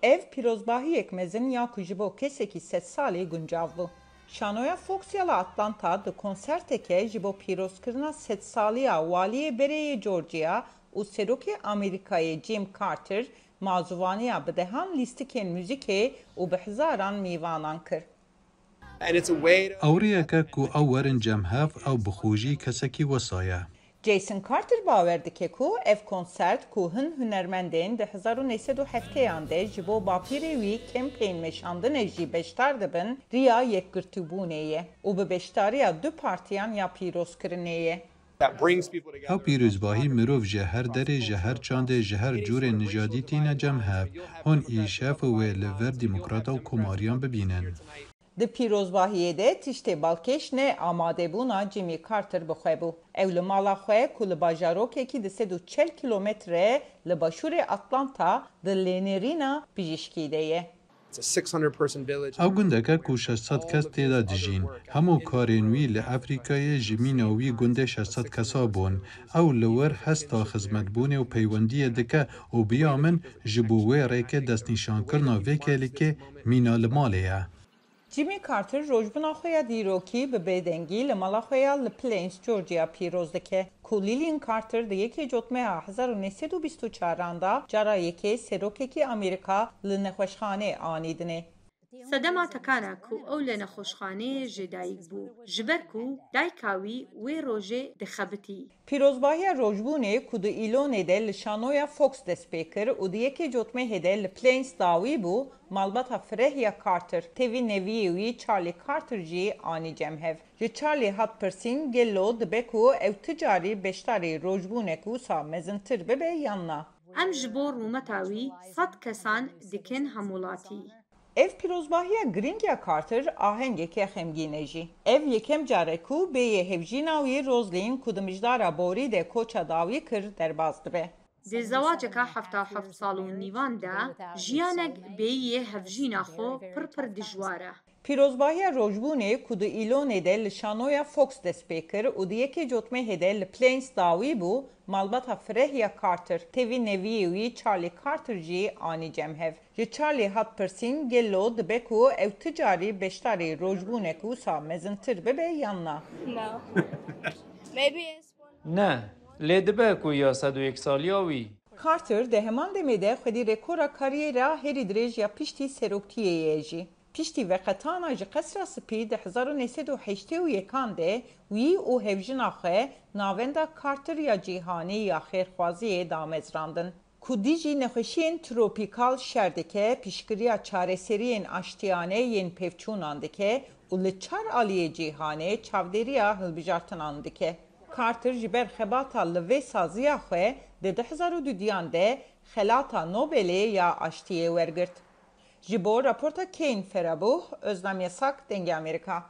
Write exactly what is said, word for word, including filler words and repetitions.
Ev pîrozbahiyek mezin ya ku ji bo kesekî sedsalî guncav bû. Şanoya Fox ya li Atlanta di konserteke ji bo pîrozkirina sedsaliya waliyê berê yê Georgia û Serokê Amerîkayê Jim Carter mazûvaniya bi dehan lîstikên muzîkê û bi hezaran mîvanan kir. Ew rêyek e ku ew werin cem hev, ew bi xwe jî kesekî wisa ye. Jason Carter bawer dike ku ev konsert ku hin hunermendên di hezar û neh sed û hefteyan de ji bo bapîrê wî kempên meşandinê jî beşdar dibin, riya yekgirtîbûnê ye û bi beşdariya du partiyan ya pîrozkirinê ye. Ew pîrozbahî mirov ji her derê, ji her çandê, ji her cûrê nijadî tîne cem hev. Hûn îşev wê li vir demokrata û komariyan bibînin. Di pîrozbahiyê de tiştê balkêş ne amadebûna Jimmy Carter bi xwe bû. Ew li mala xwe ku li bajarokekî du sed û çel kîlometre li başûrê Atlanta di lênerîna pijîşkî de ye. Ew gundek e ku şeş sed kes tê de dijîn. Hemû karên wî li Efrîkayê ji mîna wî gundê şeş sed kesa bûn. Ew li wir hesta xizmetbûnê û peywendiyê dike û bi ya min ji bo wê rêkê destnîşankirina vê kêlîkê mîna li malê ye. Jimmy Carter rojbûna xwe ya dîrokî bi bêdengî li mala xwe ya li Plains, Georgia pîroz dike, ku Lillian Carter di yekê Cotmeha hezar û neh sed û bîst û çaran de cara yekê serokekî Amerîka li nexweşxanê anî dinê. Sedema tekana ku ew li nexweşxaneyê ji dayik bû, ji ber ku dayika wî wê rojê dixebitî. Pîrozbahiya rojbûnê ku di Îlonê de li şanoya Fox dest pê kir û di yekê Cotmehê de li Plains dawî bû, malbata fireh ya Carter, tevî neviyê wî Charlie Carter jî anî cem hev. Ji Charlie hat pirsîn, gelo dibe ku ew ti carî beşdarî rojbûnek wisa mezintir bibe yan na? Em ji bo rûmeta wî sed kesan dikin hemwelatî. Ev pîrozbahiya girîng ya Carter ahengeke xemgîn e jî. Ev yekem car e ku bêyê hevjîna wî Roslyn ku di mijdara borî de koça dawî kir, derbas dibe. Di zewaceka hefta heft sal û nîvan de jiyanek bêyî yê hevjîna xwe pir pir dijwar e. Pîrozbahiya rojbûnê ku di Îlonê de li şanoya Fox dest pê kir û di yekê Cotmehê de li Plains dawî bû, malbata fireh ya Carter, tevî neviyê wî Charlie Carter jî anî cem hev. Ji Charlie hat pirsîn, gelo dibe ku ew ti carî beşdarî rojbûnek wisa mezintir bibe yan na? Ne, lê dibe ku ya sed û yek saliya wî. Carter di heman demê de xwedî rekora kariyera herî dirêj ya piştî seroktiyê ye jî. Piştî veqetana ji Qesra Spî di hezar û neh sed û heştê û yekan de wî û hevjina xwe Navenda Carter ya Cîhanî ya Xêrxwaziyê damezrandin, ku dijî nexweşiyên tropîkal şer dike, piştgiriya çareseriyên aştiyane yên pevçûnan dike û li çar aliyê cîhanê çavdêriya hilbijartinan dike. Carter ji ber xebata li vê saziya xwe di du hezar û duduyan de Xelata Nobelê ya Aştiyê wergirt. Ji bo raporta Kane Ferabuh, Özlem Yasak, Dengê Amerîka.